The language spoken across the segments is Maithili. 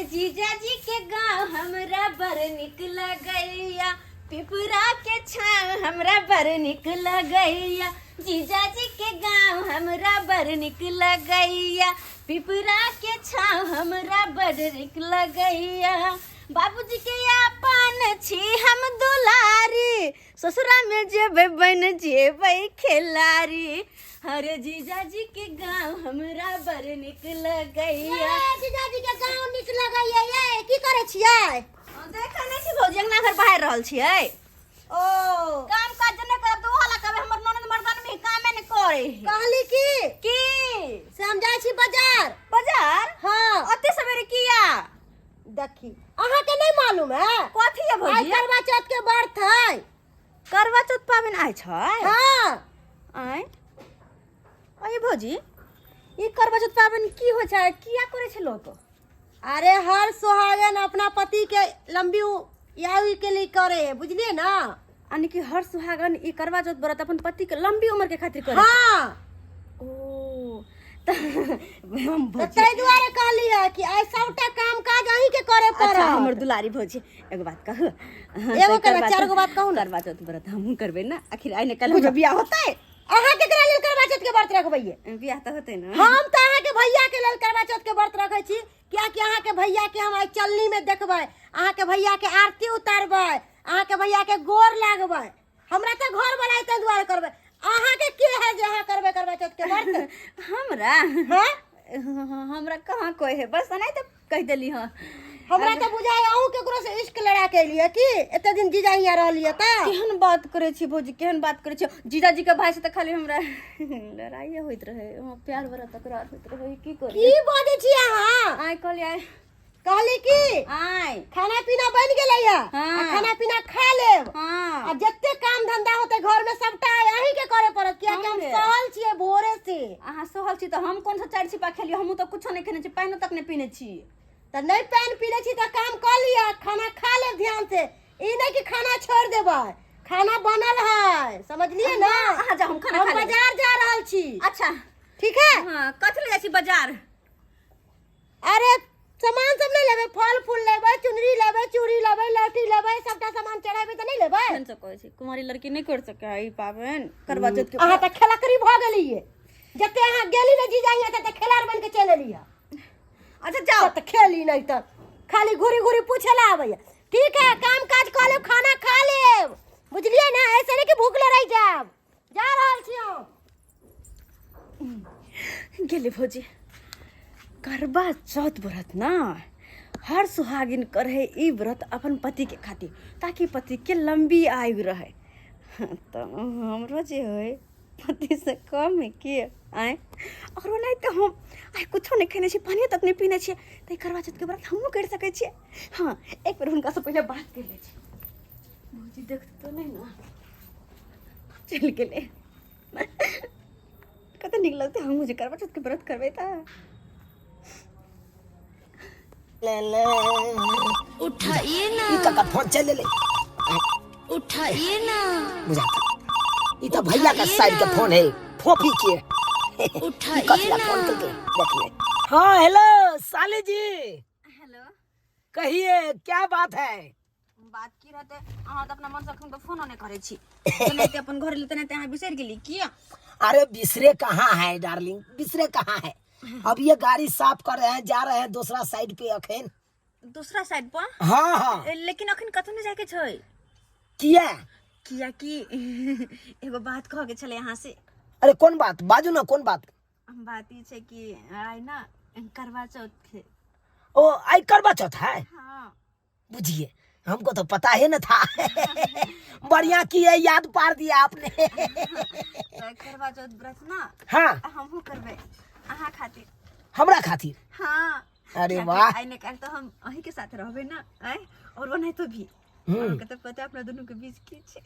अरे जीजाजी के गांव हमरा बड़ निक लगैया, पिपरा के छाँव हमरा बड़ निक लगैया। जीजाजी के गांव हमरा बड़ निक लगैया, पिपरा के छाँव हमरा बड़ निक लगैया। बाबूजी के अपन छी हम दुलारी, ससुरा में जेबै बन जेबै खेलारी। अरे जीजाजी के गांव हमरा बड़ निक लगैया। ए, जीजाजी के गांव निक लगैया। ये की करै छियै? देखै नहि छी भौजी, अंगना घर बहारि रहल छियै। ओ काम काज नहि करब तऽ ओ हला कहबै हमर ननद मर्दान में कामे नहि करे है। कहली की की से हम जाइ छी बाजार। बाजार? हाँ। ओते सवेरे किया? देखी, अहाँके नहीं मालूम है? कथी है आइ भौजी? करवा चौथ के व्रत है। करवा चौथ पाबनि आइ छै? हाँ। आइ अरे भौजी, ई करवा चौथ पाबनि की होइ छै, किया करै छै लोक? अरे हर सुहागन अपना पति के लंबी आयु के लिए करे है, बुझलिए ना? यानी कि हर सुहागन ई करवा चौथ व्रत अपन पति के लंबी उम्र के खातिर करे। हाँ। ओ त हम तऽ भौजी ताहि दुआरे कहली है कि आइ सबटा काम काज अहीं के करे अच्छा पड़त। हमर दुलारी भौजी, एगो बात कहू? हाँ, एगो तऽ केना, करवा चारि गो बात कहू ने। करवा चौथ व्रत हमहूँ करबै ने, आखिर आइ ने काल्हि हमरा बियाह होतै। अहाँ केकरा लेल करवा चौथ के व्रत रखबैये? बियाह तऽ होतै ने। हम तऽ अहाँके भैया के लेल करवा चौथ के व्रत रखै छी, कियाकि अहाँके भैया के हम आइ चलनी में देखबै, अहाँके भैया के आरती उतारबै, अहाँके भैया के गोर लागबै। हमरा तऽ घर वाला ताहि दुआरे करबै। अहाँके के है जे अहाँ करबै करवा चौथ के व्रत? हमरा? हाँ? हमरा कहाँ कोई है, बस एनाहिते कहि देली। हँ, हमरा तऽ बुझाइ अहूँ केकरो से इश्क लड़ा के एलियै की, एते दिन जीजा हियाँ रहलियै तऽ। केहन बात करै छी भौजी, केहन बात करै छी? जीजाजी के भाई से तऽ खाली हमरा लड़ाइए होइत रहे, वहाँ प्यार वाला तकरार होइत रहे। की करी? की बजै छी अहाँ? आइ कहली आइ कहली की आइ खाना पीना बनि गेलै या? हाँ। आ खाना पीना खा लेब। हाँ। आ जते काम धंधा होते घर में सबटा अहीं के करे पड़त, कियाकि हम हमरे। सहल छियै भोरे से। अहाँ सहल छी तऽ हम कोन सा चारि छिपा खेलियै? हमहूँ तऽ कुछो नहि खेने छी, पानिओ तक नहि पीने छी। तऽ नहि पानि पी लै छी तऽ काम कऽ लिअ, खाना खा लेब ध्यान से। ई नहि कि खाना छोड़ि देबै, खाना बनल है, समझलियै ना? अहाँ जाउ, हम खाना हम खा लेब। बाजार जा रहल छी। अच्छा। ठीक है। हाँ, कथी लए जाइ छी बाजार? अरे सामान सब नहि लेबै, फल फूल लेबै, चुनरी लेबै, चूड़ी लेबै, लहठी लेबै, सबटा सामान चढ़ेबै तऽ नहि लेबै? केहन से कहै छी, कुमारी लड़की नहि कर सकै है ई पाबनि करवा चौथ के। अहाँ तऽ खेलकरी भऽ गेलियै, जते अहाँ गेली ने जीजा हियाँ तते खेलाड़ बनि के चलि एलियै। अच्छा जाओ। तऽ खेली नहि तऽ खाली घुरी घुरी पूछे ला आबैया। ठीक है, काम काज कऽ लेब, खाना खा लेब, बुझलियै ने? ऐसे नहि कि भूखले रहि जायब। जा रहल छी हम। गेलै भौजी। करवा चौथ व्रत ना हर सुहागिन करे ई व्रत अपन पति के खातिर, ताकि पति के लंबी आयु रहे। तऽ हमरो जे है पति से कम है की आय? और ओनाहिते तऽ हम आइ कुछो नहि खेने छी, पानियो तक नहि पीने छियै, तऽ ई करवा चौथ के व्रत हमहूँ करि सकै छियै। हाँ, एक बेर हुनकासँ पहिले बात करि लै छी। भौजी देखते तऽ नहि ने? चलि गेलै। कते नीक लगतै हमहूँ जे करवा चौथ के व्रत करबै तऽ। उठाइए ना। ई कका फोन चल ले। उठाइए ना। बुझाता ई तो भैया का साइड के फोन है, फोफी के। उठाइए कथी ना। फोन करके देखिए। हाँ हेलो साली जी। हेलो। कहिए, क्या बात है? बात की रहते, अहाँ तऽ अपना मन से अखन तऽ फोनो नहि करै छी, तेनाहिते अपन घर एली तेनाहिते अहाँ बिसरि गेली किया? अरे बिसरे कहाँ है डार्लिंग, बिसरे कहाँ है। अब ये गाड़ी साफ कर रहे हैं, जा रहे हैं दूसरा साइड पे अखन। दूसरा साइड पर? हाँ हाँ। लेकिन अखन कतौ नहि जाके छै। किया? किया कि एगो बात कह के छलै अहाँ से। अरे कौन बात, बाजू ना, कौन बात? बात ई छै कि आइ ना करवा चौथ है। ओ आई करवा चौथ है? हाँ। बुझिए, हमको तो पता ही न था। बढ़िया किए, याद पार दिया आपने। तऽ करवा चौथ व्रत ना हाँ हमहूँ करबै अहाँ खातिर। हमरा खातिर? हाँ। अरे कियाकि वाह। आइ ने काल्हि तऽ हम अहीं के साथ रहबै ना आइ, और ओनाहितो भी अहाँके तऽ पता अपना दुनू के बीच की छै।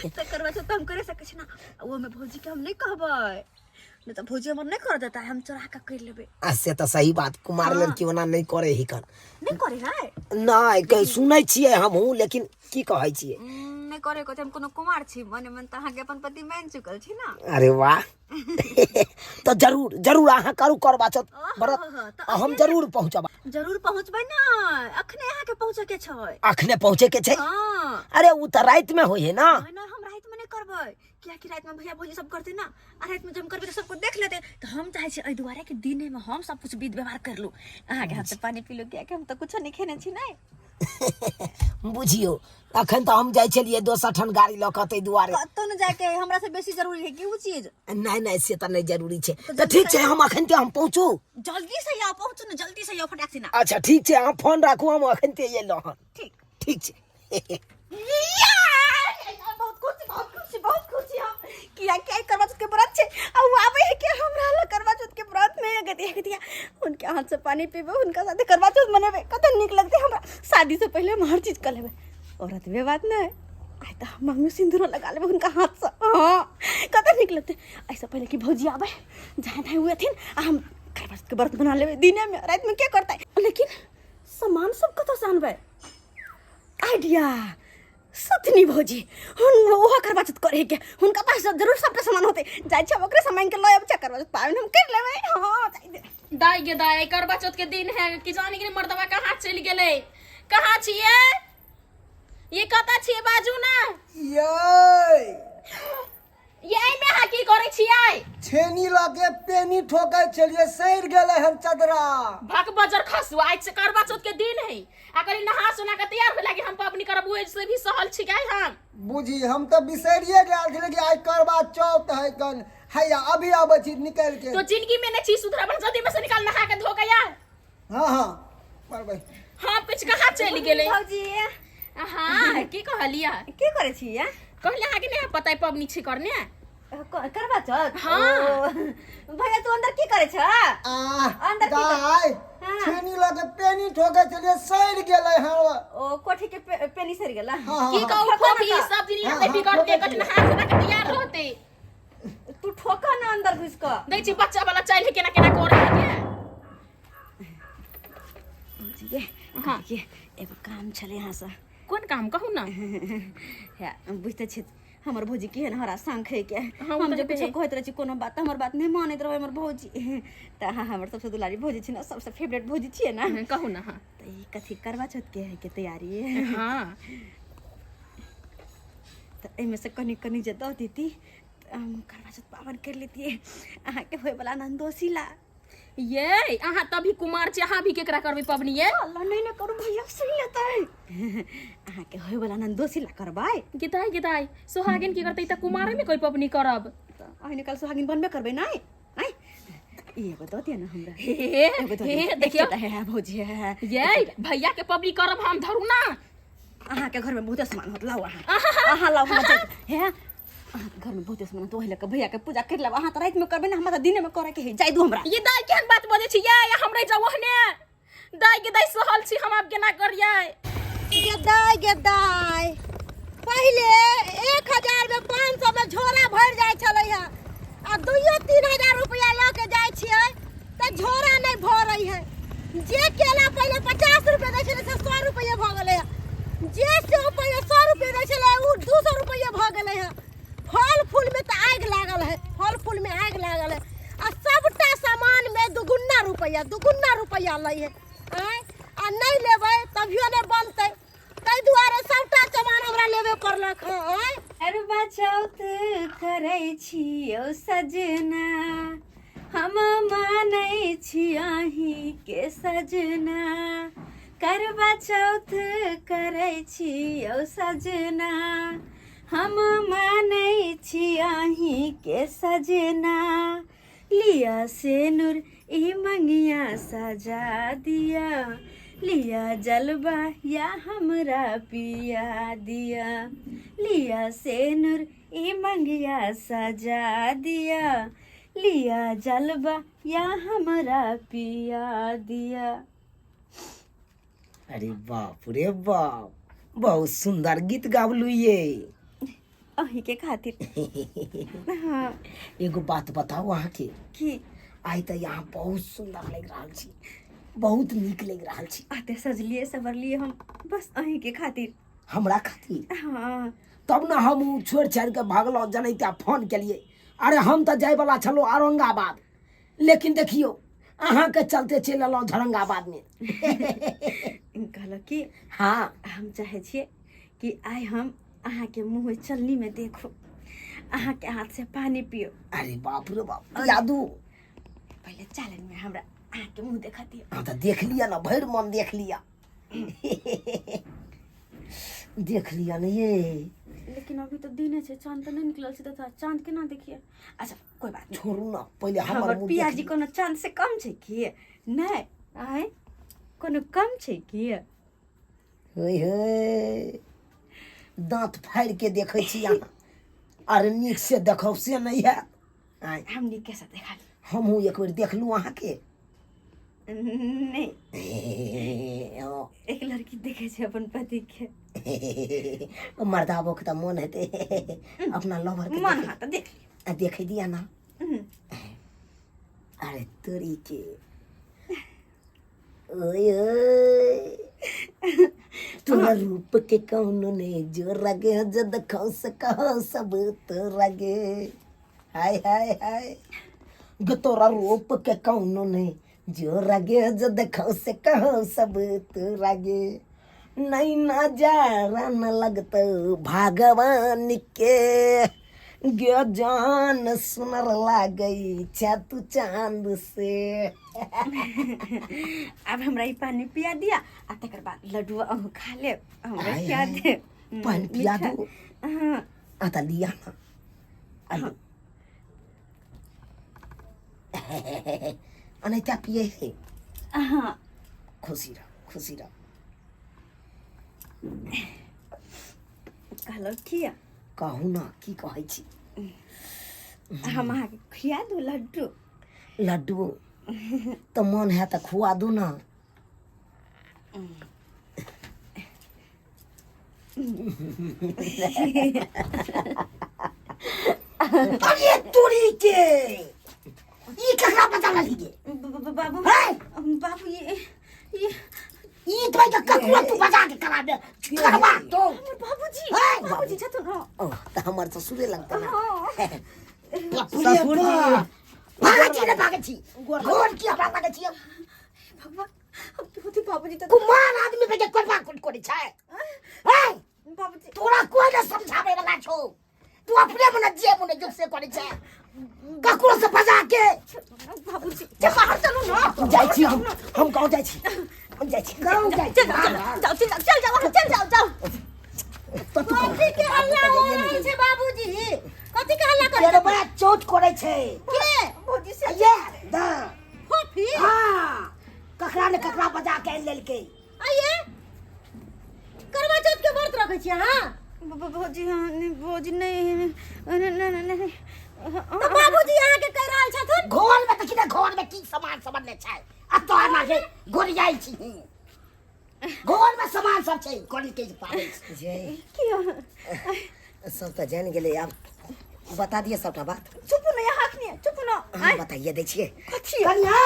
तऽ करवा चौथ तऽ हम करे सकै छी ना? ओहोमे भौजी के हम नहि कहबै, नहि तऽ भौजी हमर नहि कर देता, हम चोरा कऽ करि लेबै। आ से तऽ सही बात, कुमार लड़की ओना नहि करे ही कर। नहि करे है? नहि, सुनै छियै हमहूँ, लेकिन की कहै छियै, नहि करे के छै, हम कोनो कुमार छी? मने मन तऽ अहाँके अपन पति मानि चुकल छी ना। अरे वाह, तऽ जरूर जरूर अहाँ करू करवा चौथ व्रत, आ हम जरूर पहुँचब। जरूर पहुँचबै ना, अखने अहाँके पहुँचे के छै। अखने पहुँचे के छै? हाँ। अरे उ तऽ राति में होइ है ना। नहीं नहीं, हम राति में नहीं करबै, कियाकि राति में भैया भौजी सब करते ना, आ राति में जब हम करबै तऽ सबको देख लेते। तऽ हम चाहै छी एहि दुआरे कि दिने में हम सब कुछ विध व्यवहार कर लू, अहाँके हाथ से पानी पी लू, कियाकि हम तऽ कुछो नहीं खेने छी। नहीं बुझियौ, अखन तऽ हम जाइ छलियै दोसर ठाम गाड़ी लऽ कऽ, ताहि दुआरे। कतौ न जाके हमरा से बेसी जरूरी है कि उ चीज? नहि नहि, से तऽ नहि जरूरी छै। तऽ ठीक छै, हम अखन ते हम पहुँचू। जल्दी से आउ, पहुँचू ने, जल्दी से आउ फटाक से ना। अच्छा ठीक छै, अहाँ फोन राखू, हम अखन ते एलहुँ हन। ठीक। ठीक छै। बहुत खुशी, बहुत खुशी, बहुत खुशी हम, किया कि आई करवा चौथ के व्रत छै आ उ आबै है कि हमरा लग करवा चौथ के व्रत में गतिया गतिया उनके हाथ से पानी पीबे, उनका साथे करवा चौथ मनेबे, कते नीक लगते हमरा। शादी से पहले हम हर चीज कर लेबे, औरत वे बात नहीं। आइ तऽ हम मांग में सिंदूरो लगा लेबे उनका हाथ से। हाँ, कते नीक लगते। ऐसे पहले कि भौजी आबै, जहाँ तहाँ हुए थिन, आ हम करवा चौथ के व्रत मना लेबे दिने में, रात में के करतै? लेकिन सामान सब कतऽ से आनबै? आइडिया, सतनी भौजी हुन ओहो करवा चौथ करे के, हुनका पास जरूर सबटा सामान होते। जाइ छी ओकरे सामान के लऽ आबै छी, करवा चौथ पाबनि हम कर लेबै। हाँ, जाइ दे। दाई गे दाई, करवा चौथ के दिन है कि जाने के मर्दवा कहाँ चलि गेलै? कहाँ छियै ये? कतऽ छियै? बाजू ना। ये। ये एहिमे अहाँ की करै छियै? छेनी लऽ के पेनी ठोकै छलियै, सड़ि गेलै हन चदरा। भक बजर खसु, आइ से करवा चौथ के दिन है आ कनी नहा सोना के तैयार होय लागी हम पबनी करब, ओहि से भी सहल छिकै हम। बुझी, हम तऽ बिसरिए गेल छलियै कि आइ करवा चौथ है कन। हैया अभी आबै छी निकलि के। तो जिंदगी में नहीं चीज सुधरा, जल्दी में से निकाल, नहा के धो के यार। हाँ हाँ, करबै। हाँ, कुछ कहाँ चलि गेलै? भौजी। हाँ, की कहलियै? की करै छी? कहले अहाँके नहि पता है पबनी छी करने। करवा चौथ? हाँ। ओ, भैया तू अंदर की करै छ? आ अंदर की दाइ। हाँ। छेनी लऽ के पेनी ठोकै छलियै, सड़ि गेलै हन। ओ कोठी के पेनी सड़ गेला? हाँ हाँ। की हाँ। कहू ठोका फोफी ना तऽ। सब दिन हाँ, रहते हाँ, बिगड़ते ठोकै कथि छियै। नहा सोना के तैयार रहते। तू ठोका ना अंदर घुस कऽ। दै छी बच्चा वाला चाइल है, केना केना करे है के। भौजी ये। हाँ। ये एगो काम छलै यहाँ से। कोन काम, कहू ना। हे, बुझते छी हमर भौजी केहन हरा शंख है के। हाँ, उ हम तऽ जे हेबे कुछो है। कहैत रहै छी कोनो बात, तऽ हमर बात नहि मानैत रहै हमर भौजी। तऽ अहाँ हमर सबसँ दुलारी भौजी छी ने, सबसँ फेवरेट भौजी छियै ने। हाँ, कहू ना। हाँ। तऽ ई कथी करवा चौथ के है के तैयारी? हाँ। तऽ एहिमे से कनि कनि जे दऽ देती तऽ हम करवा चौथ पाबनि करि लेतियै अहाँके होयवला नन्दोसी ला। ये अहाँ तभी कुमार छी, अहाँ भी केकरा करबै पबनी ये? अल्लाह, नहि ने करू, भैया सुनि लेतै। अहाँके होयवला नन्दोसी ला करबै। गिदाई गिदाई, सोहागिन की करतै? तऽ कुमारे में कोई पबनी करब? तऽ अहिने काल सोहागिन बनबे करबै नहि? आँय, ई एगो दऽ दिअ ने हमरा। हे एगो दऽ हे दिअ। देखियौ। एकटा हे भौजी, हे हे। ये भैया के पबनी करब हम, धरू ना। अहाँके घरमे बहुते सामान होत, लाउ अहाँ, अहाँ लाउ हमरा जाइत हे। अहाँके घरमे बहुते सामान होत, ओहि लऽ कऽ भैयाके पूजा करि लेब। अहाँ तऽ रातिमे करबै ने, हमरा तऽ दिनेमे करैके है। जाय दू हमरा। ये दाई, केहन बात बजै छी ये? हमरे जाउ ओहने। दाई के दाई, सहल छी हम, आब केना करियै? गे दाइ, गे दाइ, पहिले 1000 में 500 में झोरा भरि जाइ छलै हँ, आ 2-3 हजार रुपया लऽ के जाइ छियै तऽ झोरा नहि भरै है। जे केला पहिले 50 रुपये दै छलै से 100 रुपये भऽ गेलै हँ। जे सेब पहिले 100 रुपये दै छलै ओ 200 रुपये भऽ गेलै हँ। फल फूलमे तऽ आगि लागल है, फल फूलमे आगि लागल है, आ सबटा सामानमे दुगुना रुपैआ, दुगुना रुपैआ लै है। आँय, आ नहि लेबै तभियो नहि बनतै, ताहि दुआरे सबटा सामान हमरा लेबे पड़लक हँ। आँय। करवा चौथ करै छियौ सजना, हम मानै छी अहीँके सजना। करवा चौथ करै छियौ सजना, हम मानै छी अहीँके सजना। लिया सेनुर ई मंगिया सजा दिया, लिया जलवा या हमरा पिया दिया। लिया सेनुर ई मंगिया सजा दिया, लिया जलवा या हमरा पिया दिया। अरे बाप रे बाप, बहुत सुंदर गीत गाबलू ये। अहीँके खातिर, हाँ। एगो बात बताउ अहाँके? की? आइ तऽ यहाँ बहुत सुंदर लागि रहल छी, बहुत नीक लागि रहल छी। आते सजलिए संवरलिए हम बस अहीँके खातिर। हमरा खातिर? हाँ। तब ने हम ओ छोड़ि छाड़ि कऽ भागलहुँ जनैते फोन केलियै। अरे हम तऽ जायवला छलहुँ औरंगाबाद, लेकिन देखियौ अहाँके चलते चलि एलहुँ औरंगाबादमे। कहलक कि हाँ हम चाहै छियै कि आइ हम अहाँके मुँह चलनीमे देखू, अहाँके हाथसँ पानी पियो। अरे बाप रे बाप, यादू पहिले चालनमे हमरा अहाँके मुँह देखा दियौ। हाँ तऽ देख लिअ ने, भरि मन देख लिअ, देख लिअ ने ये। लेकिन अभी तऽ दिने छै, चाँद तऽ नहि निकलल छै, तऽ चाँद केना देखिए? अच्छा कोई बात नहीं, छोड़ू ना, पहिले हमर हमर मुँह पियाजी देख लिअ। कोनो चाँद से कम छै की? नहि आँय, कोनो कम छै की? होय होय, दाँत फाड़ि के देखै छी अहाँ। अरे नीक से देखौ से नहि हैत। आँय हम नीके से देखा ली। हमहूँ एक बेर देखलहुँ अहाँके। नहीं हँ। एक लड़की देखे छै अपन पति के। मर्दाबो के तऽ मोन हेतै अपना लवर के मन देखे। हाँ तऽ देख लियौ। आ देखै दिया ना। अरे तोरी के, ओए ओए, तोरा रूप के कौनो ने जो रगे, जद खो सको सब तोरा गे। हाय हाय हाय गे, तोरा रूप के कौनो ने जो रगे, जद खो से कहो सब तोरा गे। नहीं नजारा न लगतो भगवान के गे, जान सुनर लागै छा तू चांद से। आब हमरा ई पानी पिया दिया आ तकर बाद लड्डू अहूँ खा लेब, हमरा आय खिया हाय। देब। पानि पिया मीठा। दू। हाँ। आ तऽ लिअ ना, आलू अनैता पिए है। हाँ। खुशी रह, खुशी रह। कहलहुँ की? कहू ना, की कहै छी? हम अहाँके खिया दू लड्डू? लड्डू तऽ मन है तऽ खुआ दू ना। अरे तोरी के, ई ककरा पता लगी गे? बाबू हे! बाबू, ये ई तो के ककरो तू बजा के करा दे करवा तो। हमर बाबूजी। हे! बाबूजी छथुन। हँ। ओ तऽ हमर ससुरे लगतै ना। हाँ। ससुर जी, भागै छी ने, भागै छी गोर की हमरा लागै छी? भगवान, हम की होती बाबूजी तऽ कुमार आदमी पे के करवा कोन करै छै? हे बाबूजी, तोरा कोई न समझावे वाला छौ, तू अपने मने जे मने जो से करै छै, ककरो से बजा के। बाबूजी जे बाहर चलू ना। जाइ छी हम, हम गाँव जाइ छी, हम जाइ छी गाँव, जाइ छी। चल जाओ, चल जाओ, चल जाओ, चल जाओ, अहाँ चल जाओ, जाओ। तो तू कथी के हल्ला हो रहल छै बाबूजी? कथी के हल्ला करै छै? करवा चौथ करै छै। के? भौजी से। ये दा फोफी। हाँ, ककरा ने ककरा बजा के आनि लेलकै। आइए करवा चौथ के व्रत रखै छी अहाँ? भौजी, हाँ, नहीं, भौजी नहीं, नहीं, नहीं, नहीं। तऽ बाबूजी अहाँके कहि रहल छथुन। घर में देखी ने, घर में की सामान सब बनले छै आ तोहर ना के गोरियाई छी। घर में सामान सब छै, गोरी के पाबै छी जे सब तऽ जानि गेलै। आब बता दिअ सबटा बात। चुप ना, यहाँ अखनी चुप ना। अहाँ बताइए दै छियै। कथी? कनिया,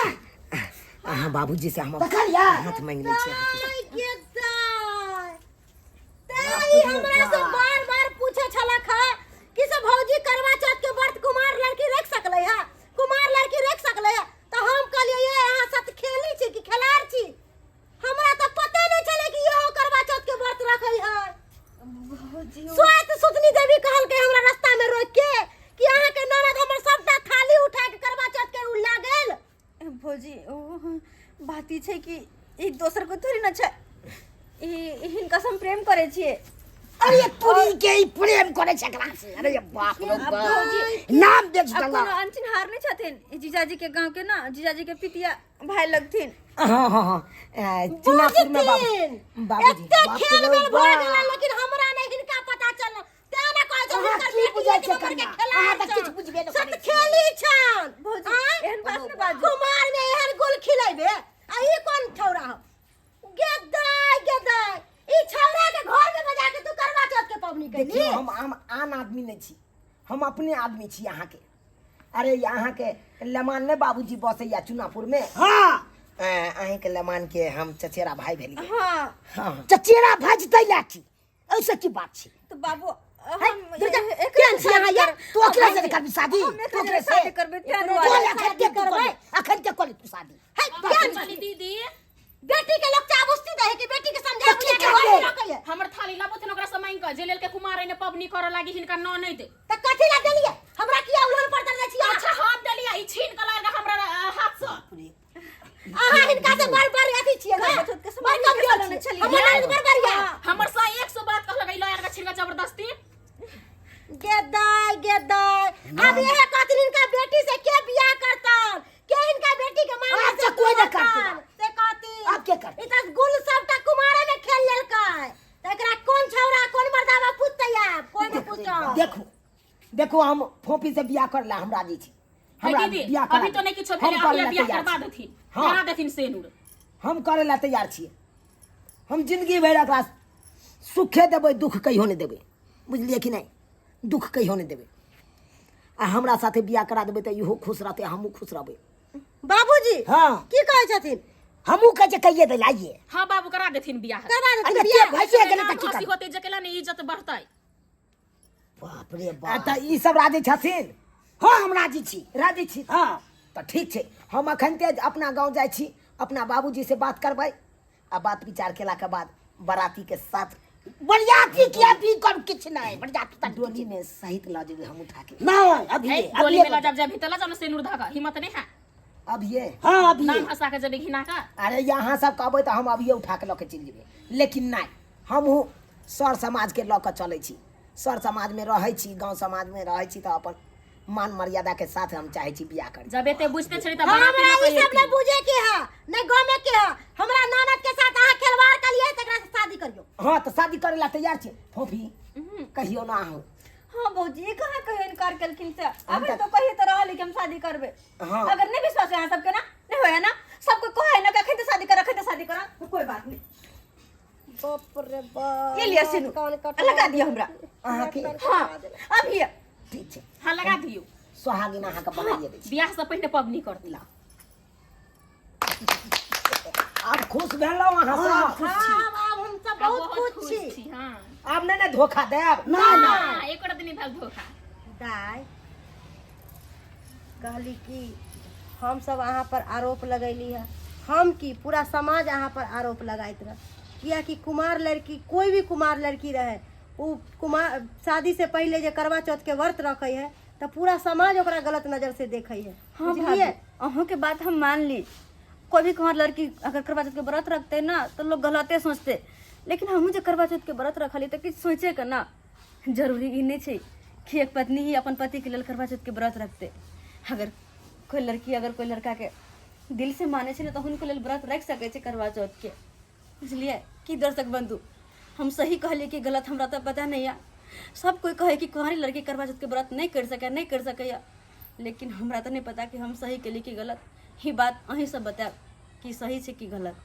अहाँ बाबूजी से हम हाथ मांगि लै छी अहाँके। दाइ के दाइ, तैं ई हमरा से बार बार पूछे छलक है कि से भौजी करवा चौथ के व्रत कुमार लड़की रख सकलै है, कुमार लड़की रख सकलै है? तऽ हम कहलियै ये अहाँ सत खेली छी कि खेलाड़ छी? हमरा तऽ पते नहि छलै कि इहो करवा चौथ के व्रत रखै है। भौजी, श्वेत सुतनी देवी कहलकै हमरा रास्ता में रोक के कि अहाँ के ननद हमर सबटा थाली उठा के करवा चौथ के उ ला गेल। भौजी, ओ बात ई छै कि एक दोसर को थोड़ी न छै, ई हिनका से हम प्रेम करै छियै। अरे तोरी के, ई प्रेम करे छै एकरा से? अरे बाप रे अब बाप, भौजी, नाम देख अब दला कोनो अनचिन्हार नहि छथिन, ई जीजाजी के गांव के ना जीजाजी के पितिया भाई लगथिन। हाँ हाँ हाँ, चुनापुर में बाबू बुझथिन बाबूजी। एते बाप खेल रे मेल भऽ बाप। गेलै, लेकिन हमरा नहि हिनका पता चलल, तें ने कहै छै अहाँ हुनकर की बेटी बुझै एक छै नंबर के कनिया? खेलाड़ अहाँ तऽ छन। किछु बुझबे नहि सत करै छी। खेली छन। भौजी, आँय? एहन बात नहि बाजू। कुमार में एहन गुल खिलेबे आ ई कोन छौड़ा हो? गेदाय गेदाय, ई छौड़ा के घर में बजा के तू करवा चौथ के पबनी कैली? देखियौ, हम आन आदमी नहि छी, हम अपने आदमी छी अहाँके। अरे अहाँके लमान ने बाबूजी बसैया चुनापुर में? हाँ। अहाँके लमान के हम चचेरा भाई भेलियै। हाँ। हाँ। चचेरा भाई तै ला की, ऐसे की बात छै? तऽ बाबू, हम दुर्गा, एकरे केहन छी अहाँ यार? तू अकेला से करबी शादी? हम तू एकरे अकेले से शादी करबै तें तू दुआरे। अखन के तू करबे, अखन के करबी तू शादी? है केहन चली दीदी। बेटी के लोग चाबुस्ती दे है कि बेटी के समझा तो की बुझा के करबै? घर में रखै है। हमर थाली लाबो ओकरा से मांगि कऽ जे लेल के कुमार एने पबनी करऽ लागी हिनका न नहि दे। त कथी ला देलियै हमरा? किया उल्हन पर दे छी? अच्छा, हम देलियै, ई छीन कऽ लाग हमरा हाथ सँ। अहाँ हिनका से बड़ बड़ अथी छियै ने, करवा चौथ के बड़ सामान कमजोर लेने छियै। छलियै। हमर ननद बड़ बढ़िया। हमर सा 100 बात कहलक, ई लऽ आर छीन कऽ जबरदस्ती। गे दाय, गे दाय, अब यह कहथिन हिनका बेटी से के बियाह करतन, के हिनका बेटी के मांग आब से कोई ना करतन। से कहथिन। आब के करतै? ई त गुल सबटा कुमारे में खेल लेलकै, त एकरा कोन छौड़ा कोन मर्दाबा पूछतै? आब कोई नहीं पूछत। देखो देखो, हम फोपी से बियाह कर ला हम राजी छी। है हमरा दीदी, बियाह करा अभी तो दे। नहीं किछो हम भेलै, करे अभी ला बियाह तैयार करबा छी। देथिन। हाँ। करा देथिन सेनुर। हम करे ला तैयार छियै। हम जिंदगी भरि एकरा सुखे देबै, दुख कहियो नहि देबै, बुझलियै कि नहि? दुख कहियो नहि देबै। आ हमरा साथे बियाह करा देबै तऽ इहो खुश रहतै, हमहूँ खुश रहबै। बाबूजी। हाँ। की कहै छथिन? हमहूँ कहै छियै, कहिए दै आइए। हाँ बाबू, करा देथिन बियाह। करबा अरे देथिन बियाह। के भैसे गेलै तऽ की नाम हंसी करबै? होतै जकेला ने इज्जत बढ़तै। बाप रे आ बाप। तऽ ई सब राजी छथिन? हाँ, हम राजी छी। राजी छी? हाँ। तऽ ठीक छै, हम अखन ते अपना गाँव जाइ छी, अपना बाबूजी से बात करबै आ बात विचार केलाके बाद बराती के साथ। बरियाती किया भी कर किछु नहि, बरियाती तऽ डोली में सहित लऽ जेबै हम उठा के। नहीं, अभी है, डोली में लऽ जाब, जाब भीतर लऽ जाओ ने सेनुर धऽ, हिम्मत नहीं है? अभिये? हाँ, अभी। नाम हंसा के जेबै घिना का। अरे यहाँ सब कहबै तऽ हम अभिये उठा के लऽ के चलि जेबै, लेकिन नहि, हमहूँ सर समाजके लऽ कऽ चलै छी, सर समाजमे रहै छी, गाँव समाजमे रहै छी, तऽ अपन मान मर्यादा के साथ हम चाहै छी बियाह करी। जब एते बुझते छली तऽ बराती हमरा लऽ ई कऽ सब नहि एती। बुझे के है, नहि गमे के है। हमरा ननद के साथ अहाँ खेलवाड़ कलियै, तकरा से शादी करियौ। हाँ, तऽ शादी करै ला तैयार छी। फोफी, कहियो ना अहूँ। हाँ भौजी, ई कहाँ कहियो इनकार केलखिन से? अभी तऽ- तो कहिए तो रहल कि हम शादी करबै। हाँ। अगर नहीं विश्वास है अहाँ सबके ना, नहीं होया ना, सबको कहे ना कि अखन तो शादी कर, अखन तो शादी कर, तो कोई बात नहीं। बाप रे बाप। ये लिया सिनू, कान कटवा लगा दिया हमरा। अहाँके? हाँ, अभी। ठीक छै। हाँ, लगा दियौ। सोहागिन अहाँके बनाइए दै छी। बियाह से पहिने पबनी करती। ला, आब खुश भेलहुँ अहाँ सब? हाँ, आब हम सब बहुत खुश छी। हाँ। आब नहि ने धोखा देब? ना ना। हाँ, एको दिन भेल धोखा। दाय, कहली कि हम सब अहाँ पर आरोप लगैली है, हम की पूरा समाज अहाँ पर आरोप लगाइत रहे, कियाकि कुमार लड़की, कोई भी कुमार लड़की रहे, उ कुमार शादी से पहले जे करवा चौथ के व्रत रखे है तऽ पूरा समाज ओकरा गलत नजर से देखे है। हाँ भाभी, बुझलियै? अहूँ के बात हम मान ली। कोई भी कुंवार लड़की अगर करवा चौथ के व्रत रखते ना तो लोग गलते सोचते, लेकिन हमहूँ जे करवा चौथ के व्रत रखली तऽ किछु सोचे के ना। जरूरी ई नहि छै कि एक पत्नी ही अपन पति के लेल करवा चौथ के व्रत रखते। अगर कोई लड़की अगर कोई लड़का के दिल से माने छै ने तऽ हुनको लेल व्रत रखि सकै छै करवा चौथ के, बुझलियै कि? दर्शक बंधु, हम सही कहलियै कि गलत, हमरा तऽ पता नहि यऽ। सब कोई कहै कि कुंवारी लड़की करवा चौथ के व्रत नहि करि सकैए, नहि करि सकैए, लेकिन हमरा तऽ नहि पता कि हम सही केलियै कि गलत। ई बात अहीं सब बतायब कि सही छै कि गलत।